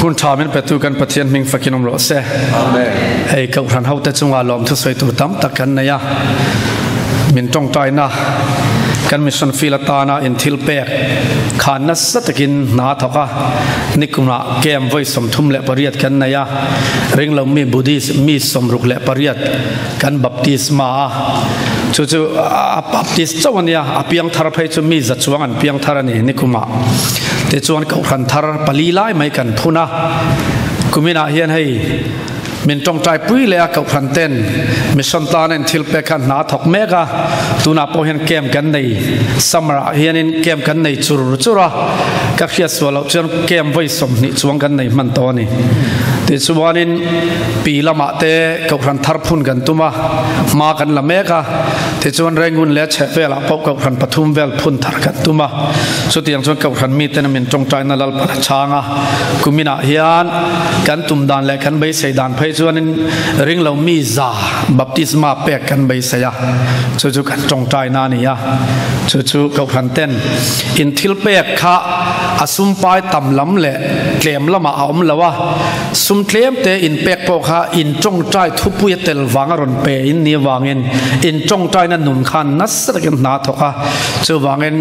Hun tha min petu kan Pathian hming fakin awm rawh se. Amen. Hei kohhran hote chunga lawmthu sawi tur tam tak kan nei a. Min tawngtaina kan mission field atana in thil pek khan nasa takin hna thawk a. Nikumah camp vawi 38 kan nei a. Ringlo mi Buddhist mi 68 kan baptisma a. Chu chu a baptist chauh a nia. A piang thar phei chu mi za chuang an piang thar a ni nikumah. Tichuan kohhran thar pali lai mai kan phun a, kuminah hian hei min tawngtai pui leh a kohhran ten mission tan in thil pek kha hna thawk mek a, tunah pawh hian camp kan nei summer ah hianin camp kan nei chur chur a, ka hriat sual loh chuan camp vawi 20 chuang kan nei hman tawh a ni. Tichuanin pi lamah te kohhran thar phun kan tum a, hma kan la mek a, tichuan Rangoon leh chhehvelah pawh kohhran pathum vel phun thar kan tum a. Chutiang chuan Kohhran miten a min tawngtaina Lalpan a chhang a, kuminah hian kan tum dan leh kan beisei dan phei chuanin ringlo mi za baptisma pek kan beisei a, chu chu kan tawngtaina a ni a. Chu chu Kohhran ten in thil pek kha a sumpai tam lam leh tlem lamah a awm lo a, Sum tlem te in pek pawh kha in tawngtai thupui a tel vang a rawn pe in ni avangin in tawngtaina nun khan nasa takin hna a thawk a, chuvangin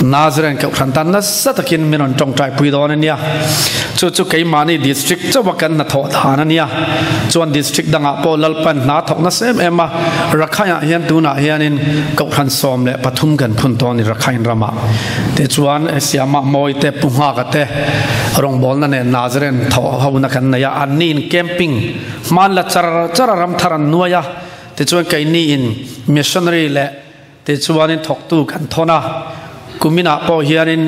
Nazarene Kohhran tan nasa takin min rawn tawngtai pui dawn a nia. Chu chu keimahni district chauha kan hnathawh dan a nia. Chuan district dangah pawh Lalpan hna a thawk nasa em em a, Rakhine-ah hian tunah hianin Kohhran 13 kan phun tawh a ni Rakhine ramah. Tichuan Siama Mawi te, Pu Nghaka te rawngbawlna nen Nazaren thawh hona kan nei a, anni in camping hman la char char a ram thar an nuai a, tichuan keini in missionary leh tichuanin thawktu kan thawn a, kuminah pawh hianin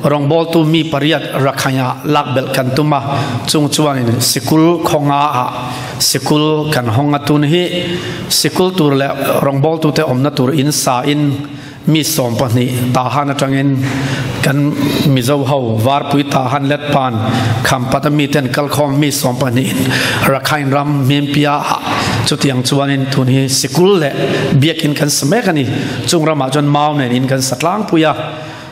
rawngbawltu mi pariat Rakhine-ah lak belh kan tum a, chung chuanin sikul khawnga ah sikul kan hawng a, tun hi sikul tur leh rawngbawltute awmna tur in sa in Mi 12 Tahan atangin kan Mizo ho Varpui Tahan Letpan Khampat a miten kalkhawm mi 12 in Rakhine ram Hmimpia ah chutiang chuanin tun hi sikul leh biakin kan sa mek a ni. Chung ramah chuan mau nen in kan sa tlangpui a,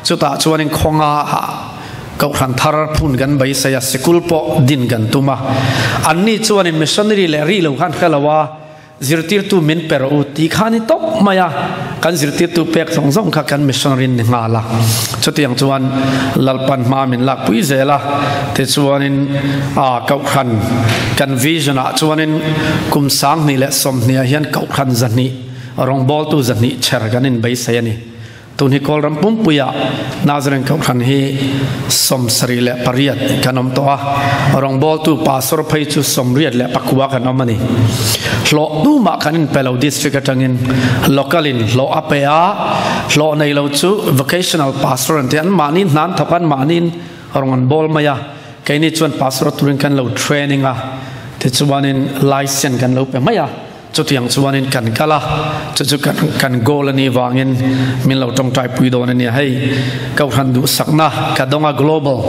chutah chuanin khawnga ah Kohhran thar phun kan beisei a, sikul pawh din kan tum a. Anni chuanin missionary leh ri lo khan hre lo a, Zirtirtu min pe rawh u tih kha a ni tawp mai a, kan zirtirtu pek zawng zawng kha kan missionary ni nghal a. Chutiang chuan Lalpan hma min lakpui zel a, tichuanin aa Kohhran kan vision ah chuanin kum 2020 ah hian Kohhran 200 rawngbawltu 200 chher kan inbeisei a ni. Tun hi Kawlram pumpuiah Nazarene Kohhran hi 78 kan awm tawh a, rawngbawltu pastor phei chu 89 kan awm a ni. Hlawh tumah kan inpe lo district atangin local in hlawh a pe a, hlawh nei lo chu vocational pastor an ti a, anmahni hnan thawk a, anmahniin rawn an bawl mai a, keini chuan pastor turin kan lo training a, tichuanin license kan lo pe mai a. Chutiang chuanin kan kal a, chu chu kan kan goal a nih vangin min lo tawngtai pui dawn a nia. Hei Kohhran duhsakna ka dawng a global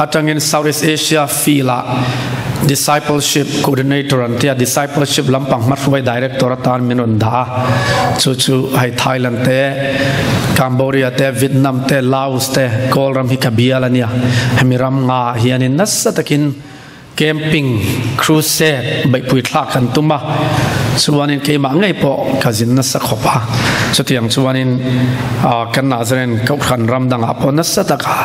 atangin Southeast Asia field ah Discipleship Coordinator an tia Discipleship lampang hmahruai Director atan min rawn dah a, chu chu hei Thailand te, Cambodia te, Vietnam te, Laos te, Kawl ram hi ka bial a nia. Hemi ram nga ah hianin nasa takin Camping, crusade, beihpui thlak kan tum a, chuanin keimah ngei pawh ka zin nasa khawp a, chutiang chuanin kan Nazarene Kohhran ram dangah pawh nasa taka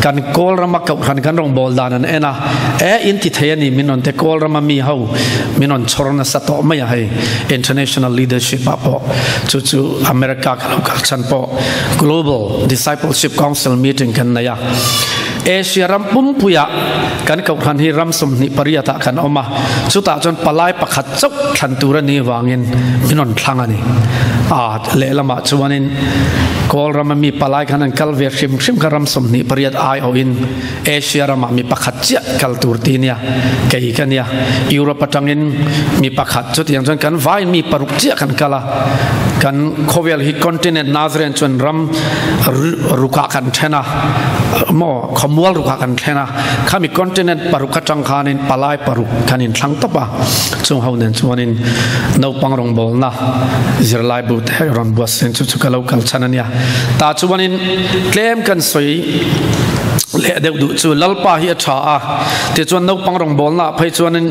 kan Kawl rama Kohhran kan rawngbâwl dan an en a, e in ti thei a ni min rawn te Kawl rama mi ho min rawn chhawr nasa tawh mai a hei International Leadership ah pawh chu chu America ka lo kal chhan pawh Global Discipleship Council meeting kan nei a. Asia ram pumpuiah kan Kohhran hi ram 28 ah kan awm a, chutah chuan palai pakhat chauh thlan tur a nih vangin min rawn thlang a ni. A lehlamah chuanin Kawl rama mi palai khan an kal ve hrim hrim kha ram 28 aiawhin Asia ramah mi pakhat chiah kal tur ti nia, kei ka nia. Europe atangin mi pakhat chutiang chuan kan vaiin mi paruk chiah kan kal a, kan khawvel hi continent Nazarene chuan ram rukah kan then a. Maw khaw Khawmual rukah kan thlen a, khami continent paruk atang khanin palai paruk kan inthlang tawp a, chung ho nen chuanin naupang rawngbawlna zirlai bu te rawn buatsaih chu chu ka lo kal chhan a nia. Tah chuanin tlem kan sawi leh deuh duh chu Lalpa hi a tha a, tichuan naupang rawngbawlna ah phei chuanin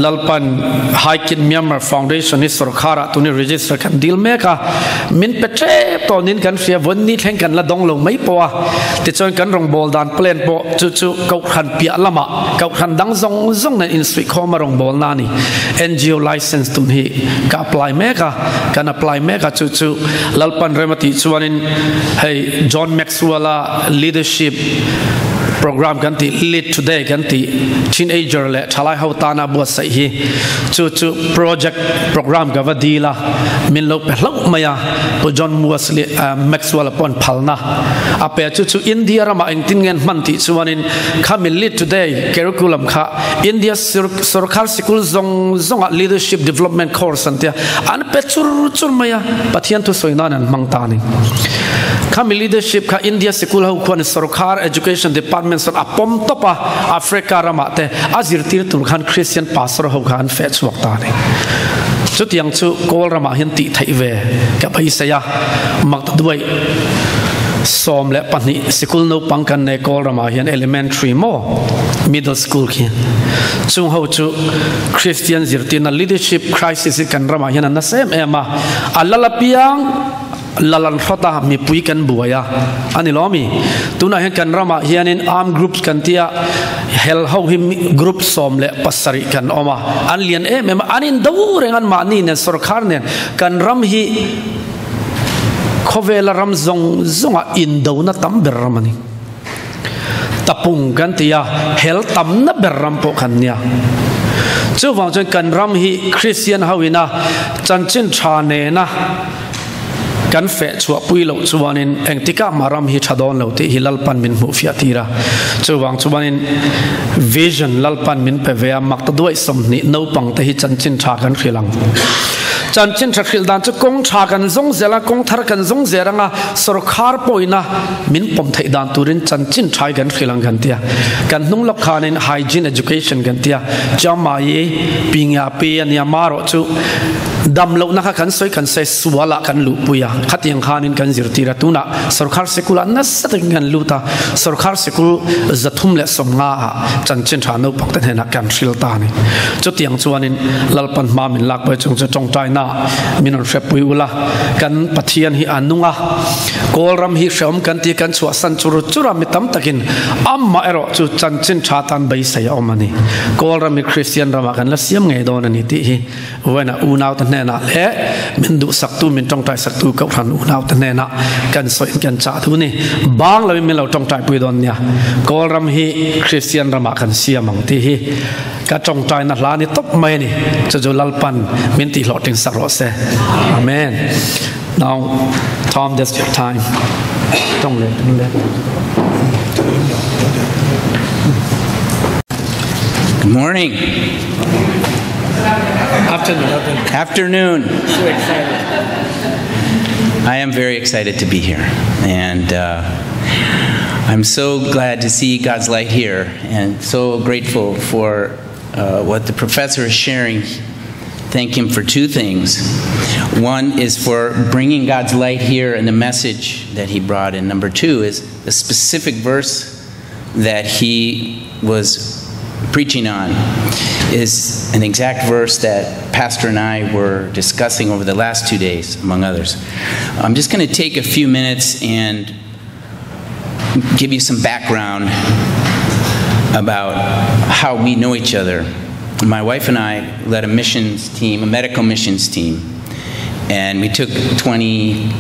Lalpan Haikin Myanmar Foundation hi sorkharah tuni register kan dil mek a, Min pe tep tawnin kan hria, vawn ni thleng kan la dawng lo mai pawh a. Tichuan kan rawngbâwl dan plan pawh chu chu Kohhran piah lamah Kohhran dang zawng zawng nen insuihkhawm a rawngbâwlna a ni. NGO license tum hi ka apply mek a, kan apply mek a, chu chu Lalpan rem a tih chuanin hei John Maxwell-a leadership program kan tih Lead Today kan tih teenager leh thalai ho tana buatsaih hi chu chu project program ka va dil a. Min lo pe hlauh mai a, Pu John Wesley Maxwell-a pawh an phalna a pe chu chu India ramah engtin nge an hman tih chuanin khami Lead Today curriculum kha India sorkar sikul zawng zawngah leadership development course an tia an pe chur chur mai a, Pathian thusawi nan an hmang ta a ni. Khami leadership kha India sikul ho khuan sorkar education department sawn a pawm tawp a, Africa ramah te a zirtir tur khan Christian pastor ho kha an feh chhuak ta a ni. Chutiang chu Kawl ramah hian tih theih ve ka beisei a, Maktaduai 12 sikul naupang kan nei Kawl ramah hian elementary maw middle school khi chung ho chu Christian zirtirna leadership crisis hi kan ramah hian a nasa em em a, a lal apiang lal an hrawt a, mipui kan buai a, a ni lawmi. Tunah hian kan ramah hianin armed groups kan tia hel ho hi group 17 kan awm a, an lian em em a, an indo reng an mahni nen sorkar nen kan ram hi khawvela ram zawng zawngah indona tam ber ram a ni. Tapung kan ti a, hel tamna ber ram pawh kan nia. Chuvang chuan kan ram hi Kristian ho ina chanchin tha nena kan feh chhuah pui loh chuanin engtikah mah ram hi tha dawn lo tih hi Lalpan min hmuh fiah tir a. Chuvang chuanin vision Lalpan min pe ve a, mak ta duaih 20 naupang te hi chanchin tha kan hrilh ang. Chanchin tha hrilh dan chu kawng tha kan zawng zel a, kawng thar kan zawng zel ang a, sorkar pawhina min pawm theih dan turin chanchin thai kan hrilh ang kan tia. Kan hnung lawk khanin hygiene education kan tia. Chamai pingya pi ania marawh chu dam lohna kha kan sawi kan sawi sualah kan luhpui a, khatiang khanin kan zirtir a. Tunah sorkar sikul ah nasa takin kan lut a, sorkar sikul 350 ah chanchin tha naupang te hnenah kan hrilh ta a ni. Chutiang chuanin Lalpan hma min lak pawh chung chu tawngtaina min rawn hrepui ula, kan Pathian hi a nung a, Kawlram hi hreawm kan ti kan chhuahsan chur chur a, mi tam takin amah erawh chu chanchin tha tan beisei a awm a ni. Kawlram hi Kristian ramah kan la siam ngei dawn a ni tih hi Vawiinah unaute hnenah leh min duhsaktu, min tawngtaisaktu Kohhran unaute hnenah kan sawiin kan chah duh a ni. Bang loin min lo tawngtaipui dawn nia. Kawlram hi Kristian ramah kan siam ang tih hi ka tawngtaina hla ni tawp mai a ni. Chu chu Lalpan min tihhlawhtling sak rawh se. Amen. Now, Tom, that's your time. Tawng leh, tawng leh. Good morning. Afternoon. Afternoon. So excited. I am very excited to be here. And I'm so glad to see God's light here and so grateful for what the professor is sharing. Thank him for two things. One is for bringing God's light here and the message that he brought. And number two is the specific verse that he was preaching on is an exact verse that Pastor and I were discussing over the last 2 days, among others. I'm just going to take a few minutes and give you some background about how we know each other. My wife and I led a missions team, a medical missions team, and we took 20,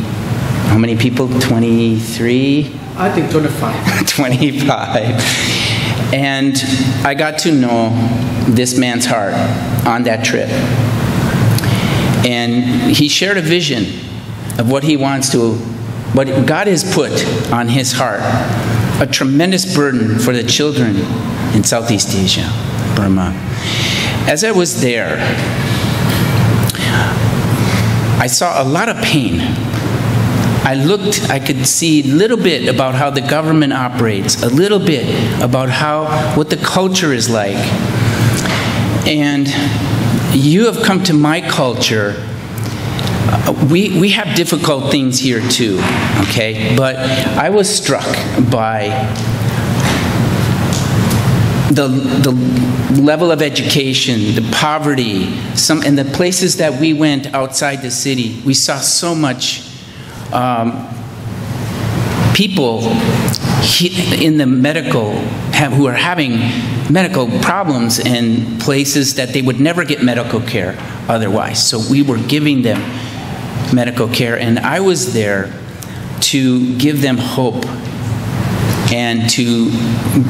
how many people? 23? I think 25. 25. And I got to know this man's heart on that trip. And he shared a vision of what he wants to, what God has put on his heart, a tremendous burden for the children in Southeast Asia, Burma. As I was there, I saw a lot of pain. I looked, I could see a little bit about how the government operates, a little bit about how what the culture is like. And you have come to my culture. We, we have difficult things here too, okay? But I was struck by the, the level of education, the poverty, some, and the places that we went outside the city, we saw so much um, people in the medical have, who are having medical problems in places that they would never get medical care otherwise. So we were giving them medical care, and I was there to give them hope and to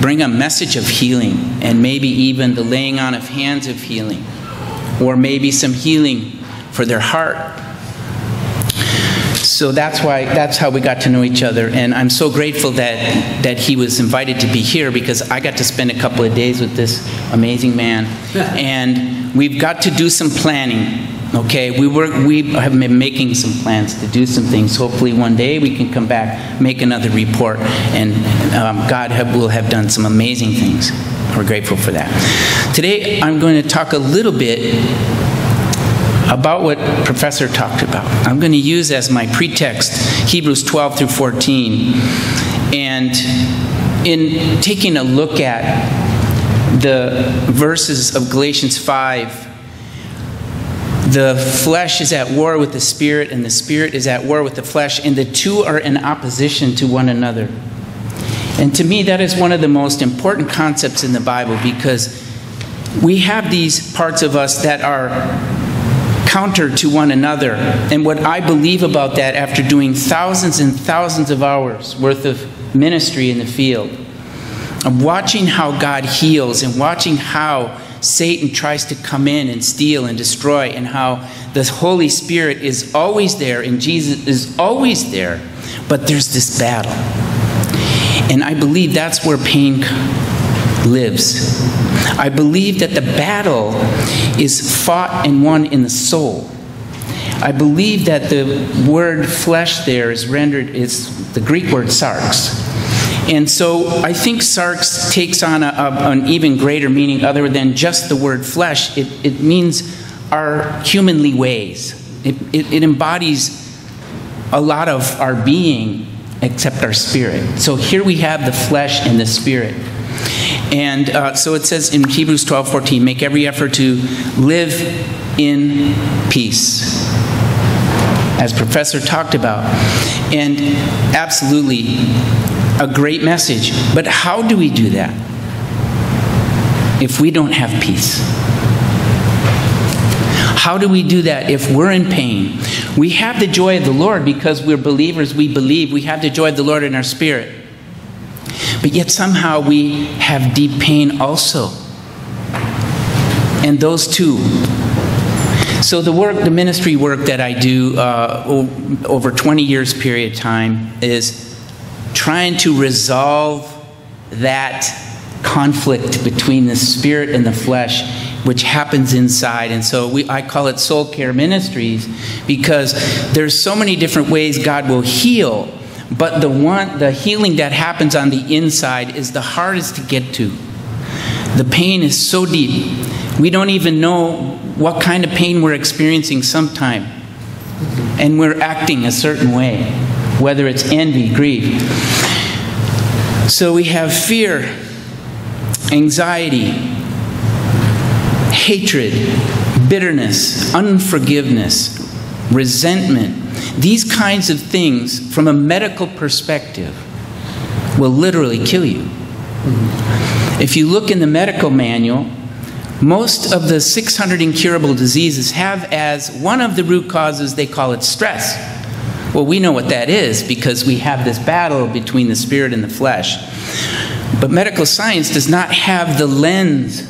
bring a message of healing and maybe even the laying on of hands of healing or maybe some healing for their heart. So that's why that's how we got to know each other and I'm so grateful that that he was invited to be here because I got to spend a couple of days with this amazing man and we've got to do some planning Okay, we were we have been making some plans to do some things. Hopefully, one day we can come back, make another report, and um, God have, will have done some amazing things. We're grateful for that. Today, I'm going to talk a little bit about what Professor talked about. I'm going to use as my pretext Hebrews 12 through 14, and in taking a look at the verses of Galatians 5 the flesh is at war with the spirit, and the spirit is at war with the flesh, and the two are in opposition to one another. And to me, that is one of the most important concepts in the Bible because we have these parts of us that are counter to one another. And what I believe about that after doing thousands and thousands of hours worth of ministry in the field, of watching how God heals and watching how Satan tries to come in and steal and destroy, and how the Holy Spirit is always there and Jesus is always there, but there's this battle. And I believe that's where pain lives. I believe that the battle is fought and won in the soul. I believe that the word flesh there is rendered, is the Greek word sarx. And so I think sarx takes on a, a, an even greater meaning other than just the word flesh. It, it means our humanly ways. It, it, it embodies a lot of our being except our spirit. So here we have the flesh and the spirit. And uh, so it says in Hebrews 12 14, make every effort to live in peace, as Professor talked about. And absolutely a great message. But how do we do that if we don't have peace? How do we do that if we're in pain? We have the joy of the Lord because we're believers, we believe. We have the joy of the Lord in our spirit. But yet somehow we have deep pain also. And those two. So the work, the ministry work that I do uh, over 20 years period of time is trying to resolve that conflict between the spirit and the flesh which happens inside. And so we, I call it Soul Care Ministries because there's so many different ways God will heal, but the one the healing that happens on the inside is the hardest to get to. The pain is so deep. We don't even know what kind of pain we're experiencing sometime. And we're acting a certain way, whether it's envy, grief. So we have fear, anxiety, hatred, bitterness, unforgiveness, resentment. These kinds of things, from a medical perspective, will literally kill you. If you look in the medical manual, most of the 600 incurable diseases have as one of the root causes, they call it stress. Well, we know what that is because we have this battle between the spirit and the flesh. But medical science does not have the lens,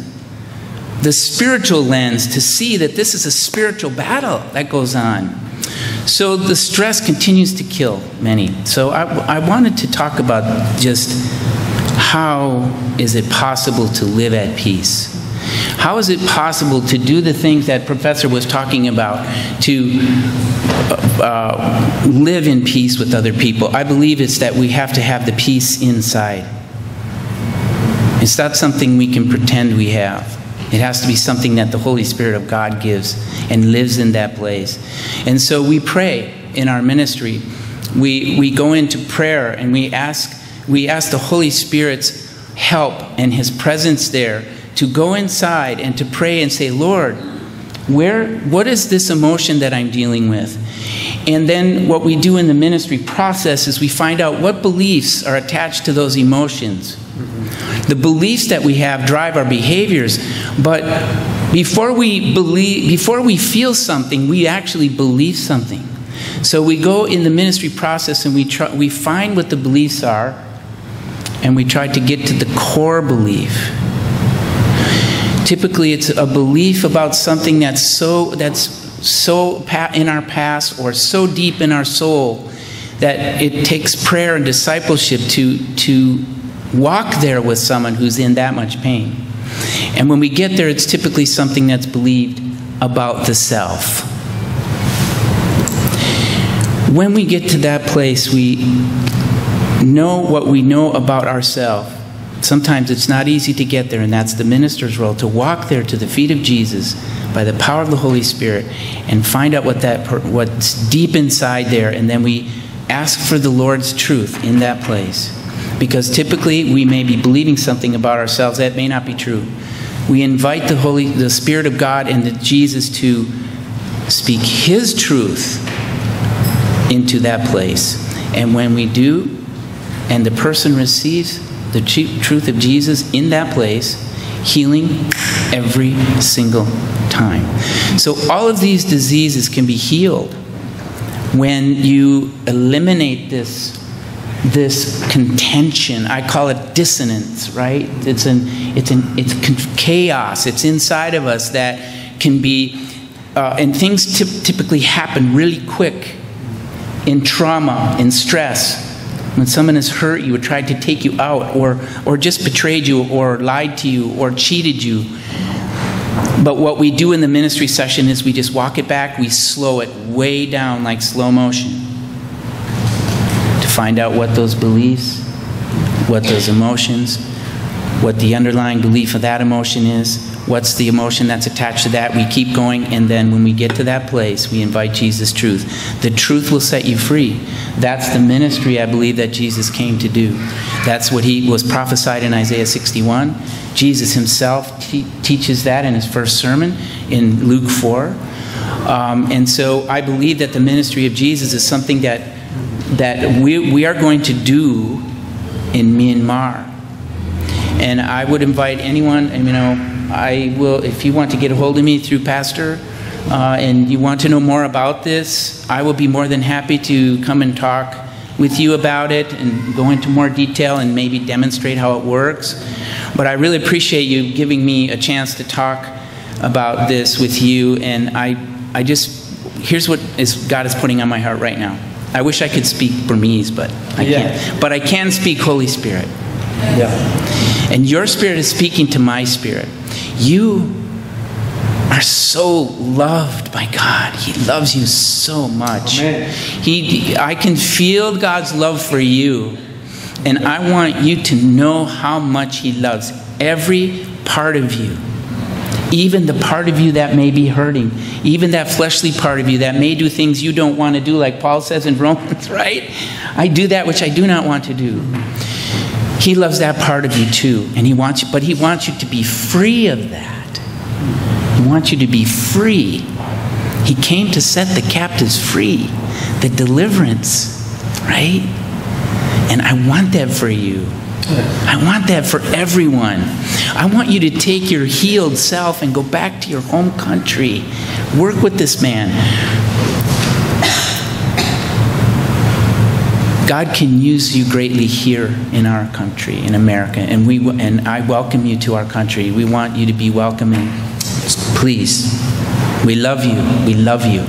the spiritual lens, to see that this is a spiritual battle that goes on. So the stress continues to kill many. So I, I wanted to talk about just how is it possible to live at peace? How is it possible to do the things that Professor was talking about, to live in peace with other people? I believe it's that we have to have the peace inside. It's not something we can pretend we have. It has to be something that the Holy Spirit of God gives and lives in that place. And so we pray in our ministry. We go into prayer and we ask the Holy Spirit's help and His presence there to go inside and to pray and say, Lord, what is this emotion that I'm dealing with? And then what we do in the ministry process is we find out what beliefs are attached to those emotions. The beliefs that we have drive our behaviors, but before we feel something, we actually believe something. So we go in the ministry process and we find what the beliefs are, and we try to get to the core belief. Typically, it's a belief about something that's so in our past or so deep in our soul that it takes prayer and discipleship to walk there with someone who's in that much pain. And when we get there, it's typically something that's believed about the self. When we get to that place, we know what we know about ourselves. Sometimes it's not easy to get there, and that's the minister's role, to walk there to the feet of Jesus by the power of the Holy Spirit and find out what's deep inside there, and then we ask for the Lord's truth in that place. Because typically we may be believing something about ourselves that may not be true. We invite the Spirit of God and the Jesus to speak His truth into that place. And when we do, and the person receives the truth of Jesus in that place, healing every single time. So all of these diseases can be healed when you eliminate this contention. I call it dissonance, right? It's chaos. It's inside of us that can be, and things typically happen really quick in trauma, in stress. When someone has hurt you or tried to take you out, or just betrayed you or lied to you or cheated you. But what we do in the ministry session is we just walk it back, we slow it way down like slow motion to find out what those beliefs, what those emotions, what the underlying belief of that emotion is, what's the emotion that's attached to that. We keep going, and then when we get to that place, we invite Jesus' truth. The truth will set you free. That's the ministry I believe that Jesus came to do. That's what he was prophesied in Isaiah 61. Jesus himself teaches that in his first sermon in Luke 4. And so I believe that the ministry of Jesus is something that we are going to do in Myanmar. And I would invite anyone, you know, I will, if you want to get a hold of me through Pastor and you want to know more about this, I will be more than happy to come and talk with you about it and go into more detail and maybe demonstrate how it works. But I really appreciate you giving me a chance to talk about this with you. And I just, here's what God is putting on my heart right now. I wish I could speak Burmese, but I can't. But I can speak Holy Spirit. Yeah. And your spirit is speaking to my spirit. You are so loved by God. He loves you so much. Amen. I can feel God's love for you. And I want you to know how much He loves every part of you. Even the part of you that may be hurting. Even that fleshly part of you that may do things you don't want to do, like Paul says in Romans, right? I do that which I do not want to do. He loves that part of you too, and he wants you, but he wants you to be free of that. He wants you to be free. He came to set the captives free, the deliverance, right? And I want that for you. I want that for everyone. I want you to take your healed self and go back to your home country. Work with this man. God can use you greatly here in our country, in America, and I welcome you to our country. We want you to be welcoming. Please, we love you. We love you.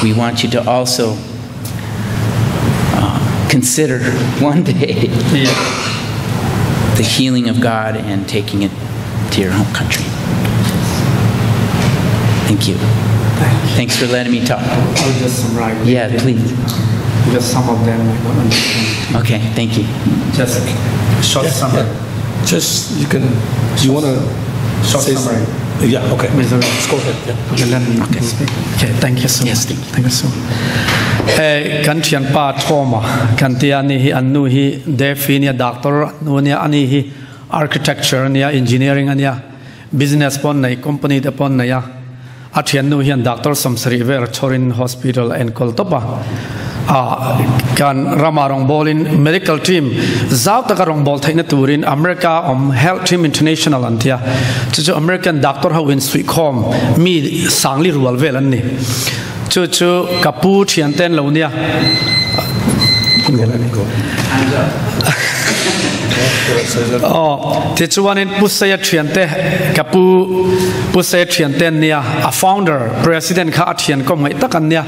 We want you to also consider one day the healing of God and taking it to your home country. Thank you. Thanks for letting me talk. I'll just summarize. Yeah, please. Because some of them I don't understand. Okay, thank you. Just short summary. Just, you can, do you want to? Short summary. Yeah, okay. Mr. Let's go ahead. Yeah. Okay, let me speak. Okay, thank you so Yes, much. thank you. Thank you so much. Eh, kan thian pa Thoma kan tia ni hi an nu hi Defi nia doctor nu nia ani hi architecture nia engineering ania business pon nei company te pon nei a a thian nu hian doctor samsari ver chorin hospital en kol topa a kan rama rong bolin medical team zau taka rong bol theina turin America om Health Team International an tia chu chu American doctor ho in sui khom mi sangli rual vel an ni chu chu kapu thian ten lo nia. Oh, ti chuanin Pusaya thiante kapu Pusaya thiante nia a founder president kha a thian kom ngai tak an nia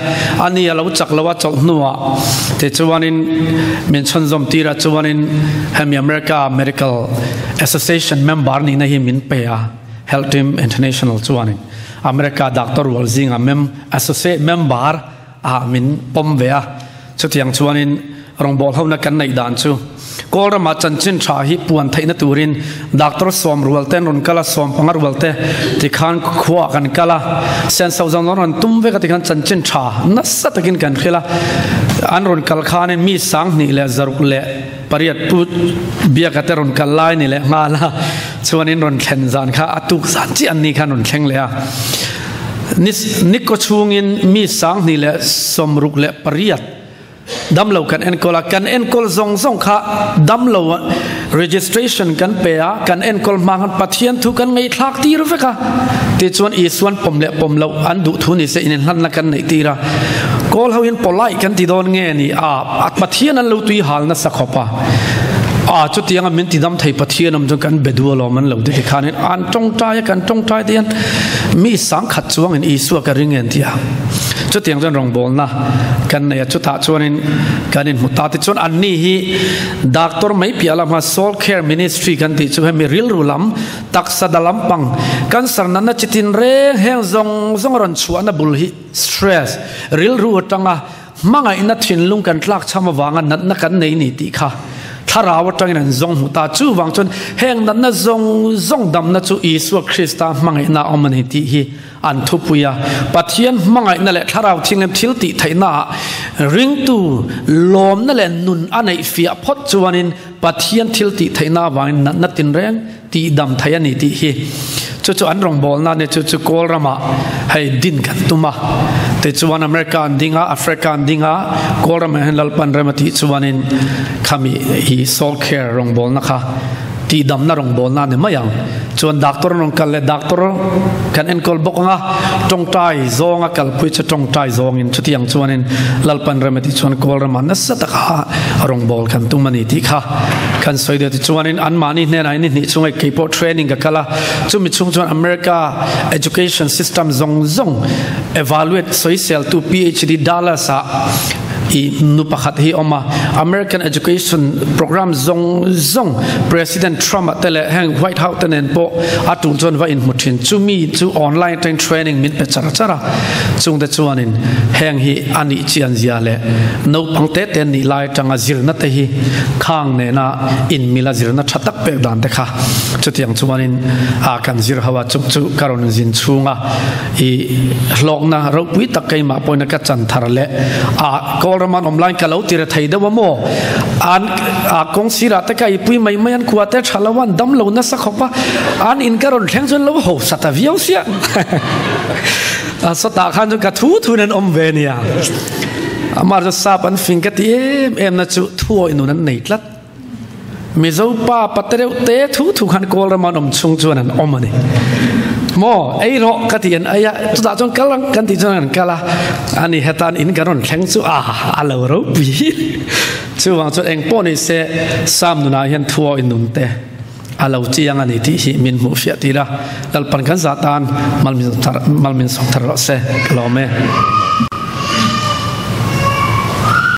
ani alo chak lowa chol hnuwa ti chuanin min chhunzawm tira chuanin hemi America Medical Association member ni na hi min pe a Health Team International chuanin America doctor rual zinga mem associate member a min pawm ve a chutiang chuanin rawngbâwl hona kan neih dan chu Kawlrama chanchin tha hi puan theihna turin doctor sawm rual te an rawn kal a, 15 rual te tikhan khuaah kan kal a, senso zawng an rawn tum vek a tikhan chanchin tha nasa takin kan hrilh a, an rawn kal khanin mi 1808 pu biaka te rawn kal lai ni leh nghal a, chuanin rawn thlen zan kha a tuk zan chiah an ni khan rawn thleng leh a, ni ni kaw chhungin mi 1068 Damlo kan enkawl a, kan enkawl zawng zawng kha damlo registration kan pe a, kan enkawl hma khan Pathian thu kan ngaihthlak tir vek a, tichuan Isuan pawm leh pawm loh an duh thu ni se inenhlanna kan neih tir a, kawl ho hian polite kan ti dawn nge ni a, Pathian an lo tui hal nasa khawp a, a chutianga min ti dam thei Pathian awm chuan kan be duh alawm an lo ti tikhanin an tawngtai a, kan tawngtai te hian mi sangkhat chuangin Isua ka ring en ti a. Chutiang chuan rawngbawlna kan nei a, chutah chuanin kan inhmu ta. Tichuan anni hi doctor mai piah lama Soul Care Ministry kan tih chu hemi rilru lam, taksa da lampang, cancer natna chi tin reng heng zawng zawng a rawn chhuahna bul hi stress, rilru atanga hmangaihna thinlung kan tlak chham avanga natna kan nei ni tih kha thlarau atangin an zawng hmu ta. Chuvang chuan heng natna zawng zawng damna chu Isua Krista hmangaihna a awm a ni tih hi An thupui a, Pathian hmangaihna leh thlarau thinglem thil tih theihnaah ringtu lawmna leh nun a neih fiah phawt chuanin Pathian thil tih theihna avangin natna tinreng tihdam thei a ni tih hi chu chu an rawngbawlna a ni. Chu chu Kawl ramah hei din kan tum a, tichuan America an ding a, Africa an ding a, Kawl ramah hian Lalpan rem a tih chuanin khami hi Soul Care rawngbawlna kha Tihdamna rawngbawlna a ni mai ang. Chuan doctor an rawn kal leh doctor kan enkawl bawk ang a, tawngtai zawnga kalpui chu tawngtai zawngin chutiang chuanin Lalpan rem a tih chuan kawl ramah nasa taka rawngbâwl kan tum a ni tih kha kan sawi deuh. Tichuanin anmahni hnenah in ni hnih chunga kei pawh training ka kal a, chumi chhung chuan America education system zawng zawng evaluate sawiseltu PhD Dallas ah I nu pakhat hi awm a, American education program zawng zawng President Trump a te leh heng White House te nen pawh a tul chuan va inhmu thin. Chumi chu online atangin training min pe char char a, chungte chuanin heng hi a nih chian zia leh naupang te te nih lai atanga zirna te hi khang nena inmila zirna tha tak pek dan te kha chutiang chuanin a kan zir ho a, chung chu ka rawn zin chhunga I hlawkna ropui tak keimah pawhin ka chan thar leh a Kawlram an awm laiin ka lo ti re thei deuh a maw? An a kawng sirah te ka ipui mai mai an khua te tha lo an dam lo nasa khawp a, an in ka rawn thleng chuan lo hausa ta viau sia. A sawtah khan chuan ka thu thuin an awm ve nia. Amah chu sap an fing ka ti em em na chu thuawih nun an nei tlat. Mizo pa pate reuh te thu thu khan kawl rama an awm chhung chuan an awm a ni. Maw ei rawh ka ti an ei a, chutah chuan kal ang kan tih chuan an kal a, ani hetan in kan rawn thleng chu a a lo ropui. Chuvang chuan eng pawh ni se Sam nunah hian thu aw in nun te a lo chiang a ni tih hi min hmuh fiah tir a, Lalpan kan zah tan mal min sawm thar rawh se ka lawm e.